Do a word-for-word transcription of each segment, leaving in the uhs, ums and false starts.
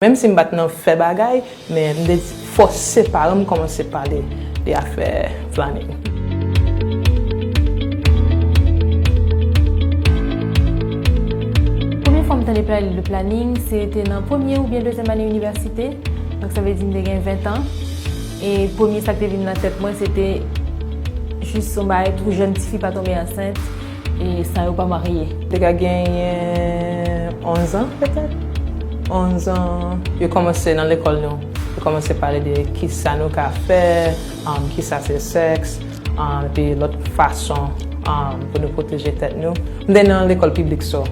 Menm si m pa t nan fè bagay, men m te fòse paran m kòmanse pale de afè planning. Premye fwa m tande pale de planning, se te nan premye oubyen dezyèm ane inivèsite. Donk, sa vle di m te gen ven tan. E premye sa k te vin nan tèt mwen, se te jis yon bagay pou jèn tifi pa tonbe ansent e san yo pa marye. Te ka genyen onz an, petèt. Onz an, yo kòmanse nan lekòl nou. Yo kòmanse pale de kisa nou ka fè, um, kisa se sèks, um, epi lòt fason, um, pou nou pwoteje tèt nou. M te nan lekòl piblik, so,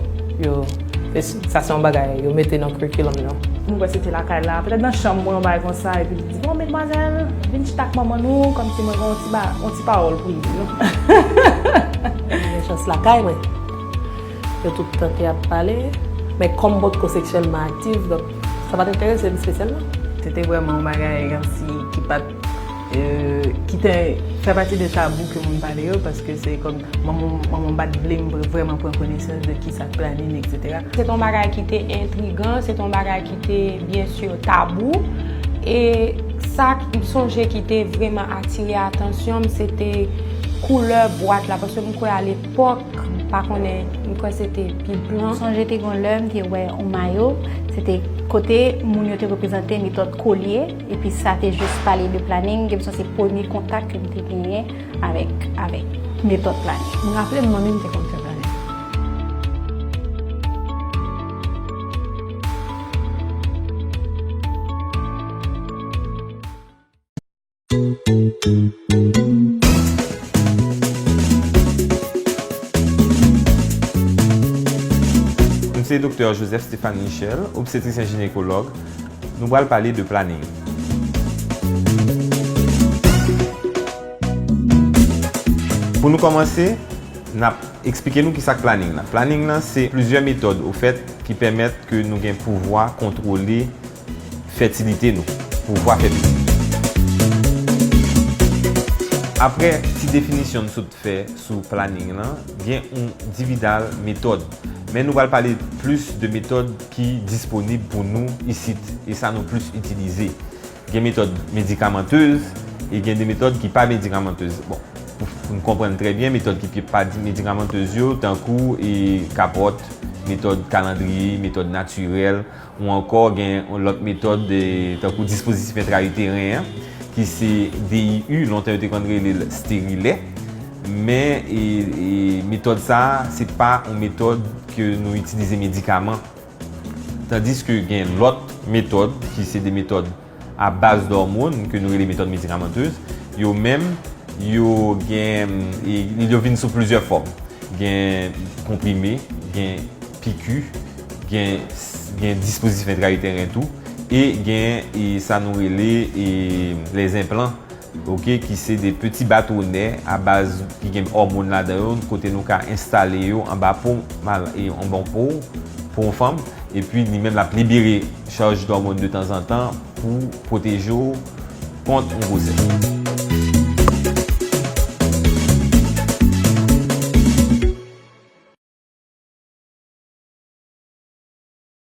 yo, e s-, sa se yon bagay yo mete nan curriculum nou. M kwè se te lakay la, petèt nan chanm mwen, yon bagay konsa, epi li di, "Bon, medmwazèl, vin chita ak manman nou, kòmsi mwen gen yon ti ba-, yon ti pawòl pou li di nou." Mwen gen chans lakay mwen. Yo tout tante ap pale, men kòm m potko seksyèlman aktif, donk sa pa t enterese m espesyèlman. Se te vrèman yon bagay kòmsi ki pa t, e, ki te fè pati de tabou ke moun pale yo, paske se kòm manman, manman m pa t vle m vrèman pran konesans de kisa k planning, etsetera. Se te yon bagay ki te entrigan, se te yon bagay ki te, byen si, tabou. E sa m sonje ki te vrèman atire atansyon m, se te koulè bwat la, paske m kwè alepòk, m pa konnen, m kwè se te pi blan. M sonje te gen lè m te wè yon mayo, se te kote moun yo te reprezante metòd Collier, epi sa te jis pale de planning, gen m sonje se premye kontak ke m te genyen avèk, avèk metòd planning. M raple m, manmi m te konn fè planning. M se Doktè Joseph Stéphane Michel, obstetrisyen jinekològ. Nou pral pale de planning. Pou nou kòmanse, n ap eksplike nou kisa k planning lan. Planning lan se plizyè metòd, ofèt, ki pèmèt ke nou gen pouvwa kontwole fètilite nou, pouvwa fètilite. Apre ti definisyon n sot fè sou planning lan, gen yon dividal metòd. Men nou pral pale plis de metòd ki disponib pou nou isit, e sa nou plis itilize. Gen metòd medikamantez e gen de metòd ki pa medikamantez. Bon, pou, pou n konprann trè byen, metòd ki, ki pa di-, medikamantez yo, tankou, e, kapòt, metòd kalandriye, metòd natirèl, ou ankò gen yon lòt metòd, e, tankou dispozitif entrayiteren an, ki se D I U, lontan yo te konn rele l sterilè. Men, e, e, metòd sa a, se pa yon metòd ke nou itilize medikaman. Tandiske gen lòt metòd ki se de metòd a baz dòmòn ke nou rele metòd medikamantez. Yo menm, yo gen, e, yo vin sou plizyè fòm. Gen konprime, gen piki, gen, gen dispozitif entrayiteren tou, e gen, e, sa nou rele, e, les implants. Ok, ki se de peti batonè a baz ki gen òmòn ladan yo, kote nou ka enstale yo anba po mal-, e, anba po, po yon fanm, epi li menm l ap libere chaj dòmòn de tanzantan pou pwoteje w kont yon gwosès.